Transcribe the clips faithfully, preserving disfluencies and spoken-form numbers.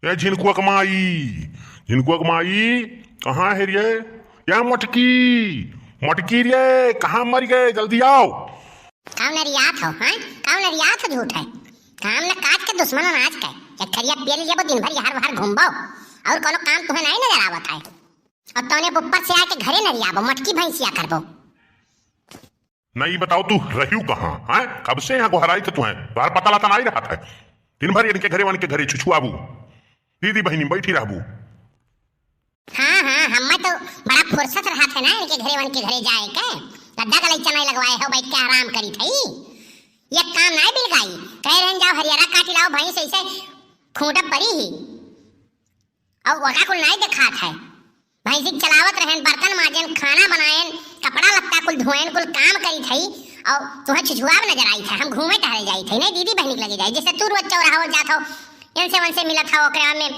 ए झिनकुआ क माई, झिनकुआ क माई, कहाँ है रे? या मोटकी, मोटकी रे, कहाँ मरि गए? जल्दी आओ। काउ नरियात हो, हैं? काउ नरियात हो झूठ है? काम न काज के दुश्मन अनाज के। एक थरिया पियल लेबो, दिन भर यहर वहर घूमबो, और कोनो काम तुहे नाहीं नजर आवत है। और तौने ऊपर से आके घरे नरियाबो, मोटकी भैंसिया करबो। नहीं बताओ, तू रह्यू कहाँ, हैं? कब से यहाँ गोहराइत है तुहे? तोहार पता लता नाहीं रहत है। दिन भर इनके घरे, वनके घरे छुछुआबू। दीदी बहिनी बैठी रहबू। हाँ, हाँ, हम्मे तो बड़ा फुर्सत रहत है ना इनके घरे, वनके घरे जाए के। गद्दा गलैचा नाहीं लगवाए हो, बैठ के आराम करी थई। ये काम नाहीं बिलगाई। कहे रहन, "जाओ हरियरा काटी लाओ, भैंस ऐसे खूंटा पड़ी ही।" और ओका कुल नाहीं देखात है। भैंसी के चलावत रहेन, बर्तन माजेन, खाना बनाएन, कपड़ा लत्ता कुल धोएन, कुल काम करी थई, और तुहे छुछुआब नजर आई थई। हम घूमे टहरे जाई थई, नहीं दीदी बहिनी के लगे जाई, जैसे तू रोज चौराहा ओर जात हो, इनसे वनसे मिलत हो, ओकरे में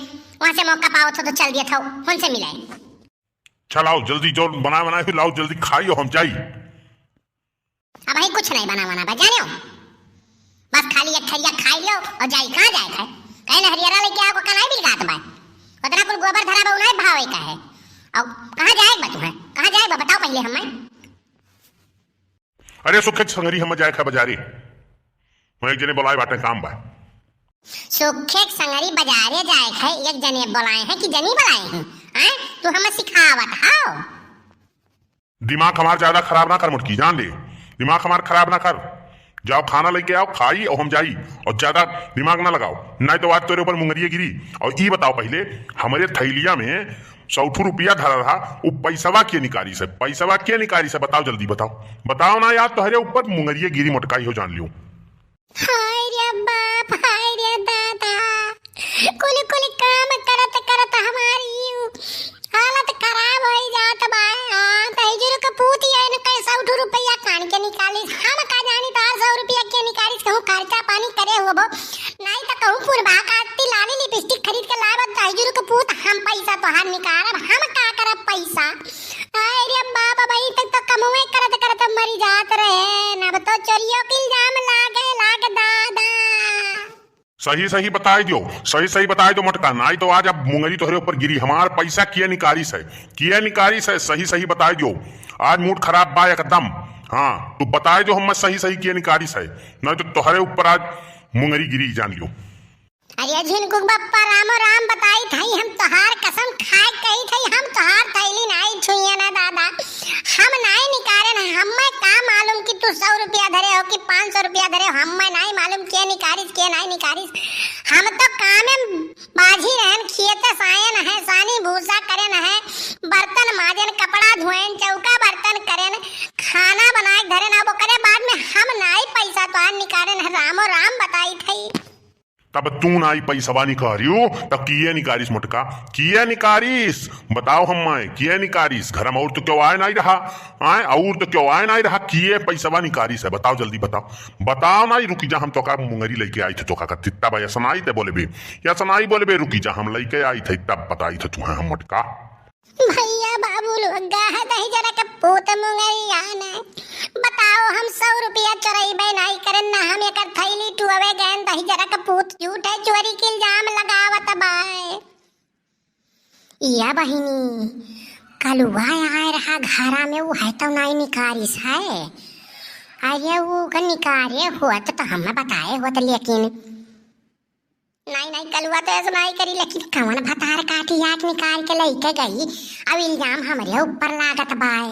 वहाँ से मौका पावत हो तो चल दियत हो, उनसे मिले। चलाओ जल्दी, जो बनाए बनाए हो लाओ, जल्दी खाई और हम जाई। अबहीं कुछ नाहीं बना वना बा, जाने हो? बस खाली एक थरिया खाई लियो और जाई। कहाँ जाए है? कहे न हरियरा लेके आओ, का नाहीं बिलगात बा? उतना कुल गोबर धरा बा, उ नाहीं भावे का है। और कहाँ जाए बा तुहे? कहाँ जाए बा, बताओ पहिले हम्मे। अरे सुखे संगरी, हम जाए है बजारे। मैं एक जने बोलाए बाटे, काम बा। सुखे संगरी बजारे जाए है, एक जने बोलाए हैं कि जनी बोलाए हैं? हैं? तू हमें सिखावत हाओ। दिमाग हमार ज्यादा खराब ना कर मोटकी, जान ले, दिमाग हमार खराब ना कर। जाओ खाना लेके आओ, खाई और हम जाई, और ज्यादा दिमाग ना लगाओ, नाहीं तो आज तोरे ऊपर मुंगरिया गिरी। और ई बताओ पहिले, हमरे थैलिया में सौ ठू रुपया धरा रहा, उ पैसवा के निकारिस है? पैसवा के निकारिस है? बताओ जल्दी, बताओ, बताओ ना यार, तोहरे ऊपर मुंगरिया गिरी मोटकाई हो, जान लियो। हाय रे बाप, हाय रे दादा, कुल कुल काम करत करत हमारी हालत खराब होई जात बा। हाँ, दहिजरू के पूत ये न कई सौ ठू रुपया कान के निकालिस, हम का जानी तार सौ रुपया के निकालिस, कहूँ खर्चा पानी करे होबो, नाहीं तो कहूँ पुरबा काटती लाली लिपस्टिक खरीद के लावत, दहिजरू के पूत हम पैसा तोहार निकारब, हम का करब पैसा? अरे बाबा, वहीं तक तो कमवे करत करत मरी जात रहे, अब तो चोरियों के इल्जाम लागे लाग दादा। सही सही बताई दियो, सही सही बताई दियो मोटका, नाहीं तो आज अब मुंगरी तोहरे ऊपर गिरी। हमार पैसा किए निकारिस है, किए निकारिस है, सही सही बताई दियो। आज मूड खराब बा एकदम। हाँ, तू बताई दियो हमें सही सही किए निकारिस है, नाहीं तो तोहरे ऊपर आज मुंगरी गिरी, जान लियो। अरे झिनकुक बप्पा, रामो राम बताई थई, हम तोहार कसम खाए कही थई, हम तोहार थैली नाहीं छुइए ना दादा, हम नाहीं निकारेन। हम्मे का मालूम कि तू सौ रुपया धरे हो कि पाँच सौ रुपया धरे हो, हम्मे नाहीं मालूम के निकारिस के नाहीं निकारिस। हम तो कामे बाझी रहेन, खेते सायन है, सानी भूसा करेन है, बर्तन माजेन, कपड़ा धोएन, चौका बर्तन करेन, खाना बनाए के धरेन। अब ओकरे बाद में हम नाहीं पैसा तोहार निकारेन है, रामो राम बताई थई। तब तू नाहीं पैसवा निकारियो, तब किए निकारिस मोटका? किए निकारिस? बताओ हम्मे, किए निकारिस? घर में और तो क्यों आए नाहीं रहा? आए, और तो क्यों आए नाहीं रहा? किए पैसवा निकारिस है? बताओ जल्दी बताओ। बताओ नाहीं, रुकी जा, हम तोका मुंगरी लइके आई थे, तोका का तित्ता बा, ऐसा नाहीं ते बोले बे, ऐसा नाहीं बोले बे, रुकी जा, हम लइके आई थे, तब बताई थे तुहे हम मोटका। भैया बाबू लोग, गाह दही जरा के पूत मुंगैया ने। बताओ, हम सौ रुपया चोरइबे नाहीं करेन, ना हम एकर थैली टुअवे गएन, दही जरा के पूत झूठे चोरी के इल्जाम लगावत बाए। या बहिनी, कलुआ आए रहा घरा में, उ है तो नाहीं निकारिस है। अरे उ का निकारे होत तो हमें बताए होत, लेकिन नाहीं, नाहीं, कलुआ तो ऐसा नाहीं करी, लेकिन कवन भतार काटी आँख निकाल के लइके गई? अब इल्जाम हमरे ऊपर लागत बाए।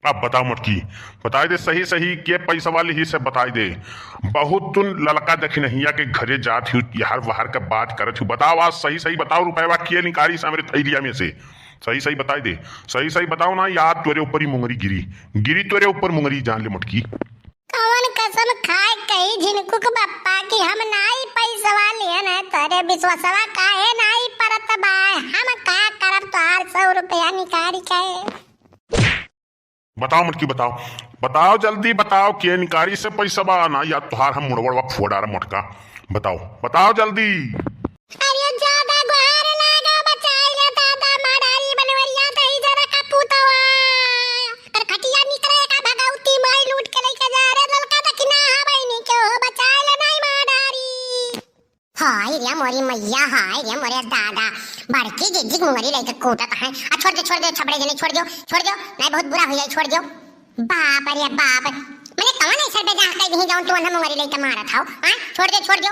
अब बताओ मोटकी, बताई दे सही सही, के पैसवा लिहिस है बताई दे। बहुत तुम ललका दखिनहिया के घरे जात ही, यहर वहर के बात करत ही। बताओ आज सही सही बताओ, रुपयवा के निकारिस हमरे थैलिया में से? सही सही बताई दे, सही सही बताओ ना, या तोरे ऊपर ही मुंगरी गिरी, गिरी तोरे ऊपर मुंगरी, जान ले मोटकी। कवन कसम खाए कही झिनकुक बप्पा कि हम नाई पैसवा लिहन है, तोरे विश्वसवा काहे नाई परत बा? हम का करब तोहार सौ रुपया निकाली के? बताओ मोटकी, बताओ, बताओ जल्दी बताओ, के निकारिस है पैसवा ना, या तोहार हम मुड़वड़वा फोड़ डारब मोटका। बताओ, बताओ जल्दी। अरे ज्यादा गोहार लागा, बचाई ले दादा, माडारी बनवरिया दही जरा का पूतवा। कर खटिया निकरे का भगौती माई लूट के लइके जा रे, ललका दखिना हा बहिनी के हो, बचाई ले नाई माडारी। हाय रे मोरी मैया, हाय रे मोरे दादा, बड़की जिज्जी मुंगरी लइके कूटत हैं। आ छोड़ दे, छोड़ दे, छबड़े जने, छोड़ दो, छोड़ दो, नहीं बहुत बुरा हो जाए, छोड़ दो। बाप रे बाप, मने कवन ऐसा बेजाह कइ दिही जौन तू उन्हें मुंगरी लइके मारत हौ? हाँ, छोड़ दे, छोड़ दो।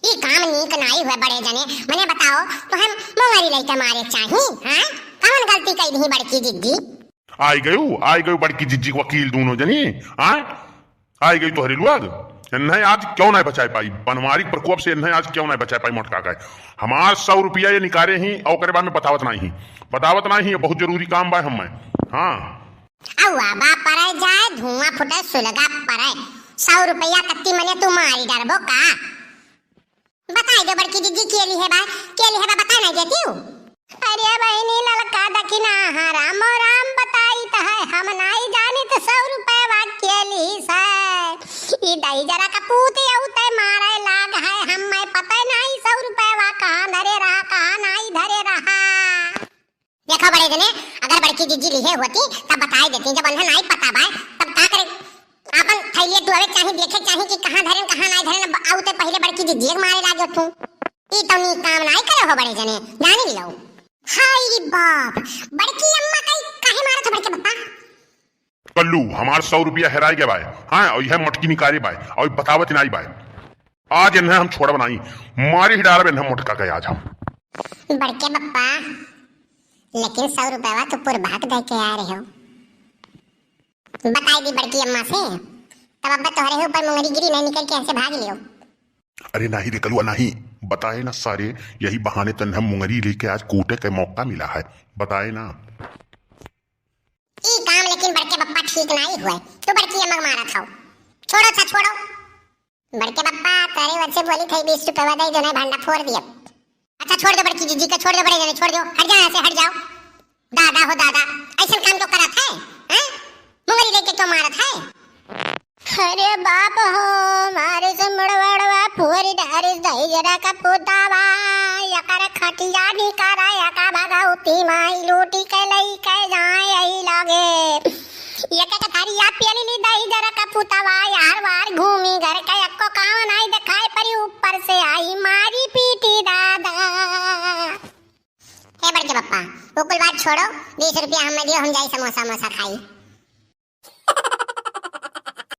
ई काम नीक नाई हुए बड़े जने, मने बताओ, तो हम मुंगरी लइके मारे चाही? हाँ, कवन गलती कइ दिही बड़की जिज्जी? आई गयू, आई गयू बड़की जिज्जी के वकील दूनो जनी, हाँ? आई गई तोहरे लुआग। इन्हें आज क्यों नहीं बचाए पाई? बनवारी के प्रकोप से इन्हें आज क्यों नहीं बचाए पाई मोटका का? हमार सौ रुपया ये निकारे ही और ओकरे बाद में बतावत नहीं ही। बतावत नहीं ही, ये बहुत जरूरी काम बा हमें। हाँ। अउआ बा परे जाए, धुआं फुटे, सुलगा परे। सौ रुपया कत्ती मने तू मारी डरबो का? बताई दो बड़की जिज्जी, के लिहे बा, के लिहे बा, बताई नहीं देती हूँ। अरे बहिनी, ललका दखिना, हाँ, रामो राम बताइत है, हम नाई जानित सौ रुपयवा के लिहिस है। ई दहिजरा का पूत यहू तय मारे लाग है, हम्मे पता नाई सौ रुपयवा कहाँ धरे रहा, कहाँ नाई धरे रहा। देखो बड़े जने, अगर बड़की जिज्जी लिहे होती, तब बताई देती, जब उन्हें नाई पता बाय, तब का करे? आपन थैलिया टुआवे चाही, देखे चाही कि कहाँ धरेन, कहाँ नाई धरेन, अब आऊ ते पहिले बड़की जिज्जी के मारे लागे तू। ई तो नीक काम नाई करे हो बड़े जने, जानी लो। हाय रे बाप, बड़की अम्मा कई काहे मारत हो बड़के पप्पा? कल्लू, हमार सौ रुपया हेराई गए बाय, हाँ, और यह मटकी निकाले बाय, और बतावत नाई बाय। आज इन्हें हम छोड़ब नाई, मारी ही डालब इन्हें मोटका के आज हम। बड़के पप्पा, लेकिन सौ रुपया तो पुरभाग दे के आ रहे हो। बताई दी बड़की अम्मा से, तब अब्बा तोहरे ही ऊपर मुंगरी गिरी नहीं निकल के यहाँ से भाग लियो। अरे नाही रे कलुआ नाही, बताए ना सारे, यही बहाने तन्हे मुंगरी लेके आज कूटे के मौका मिला है, बताए ना। ई काम लेकिन बड़के पप्पा ठीक नाही हुए, तू बड़की अम्मा के मारत हौ। छोड़ो था, छोड़ो। बड़के पप्पा, तोरे वजह से बोली थी बीस रुपया दे, जो नहीं भंडा फोड़ दिया। अच्छा छोड़ दो बड़की जिज्जी का, छोड़ दो बड़े जने, छोड़ दो, हट जाओ यहाँ से, हट जाओ। दादा हो दादा, ऐसन काम क्यों करत है, हैं? मुंगरी लेके क्यों मारत है? अरे बाप हो, मारे से मुड़वड़वा फोरी डारिस दहिजरा का पुतावा, यकर खटिया निकारा, यका भगवती माई लूटी के लई के जाए यही लागे। यके के थारी या पियली ली दहिजरा का पुतावा, यार वार घूमी घर का यक्को कावा नाई दिखाई परी, ऊपर से आई मारी पीटी दादा। हे बड़के पप्पा, वो कुल बात छोड़ो, बीस रुपया हमें दियो, हम जाई समोसा वमोसा खाई।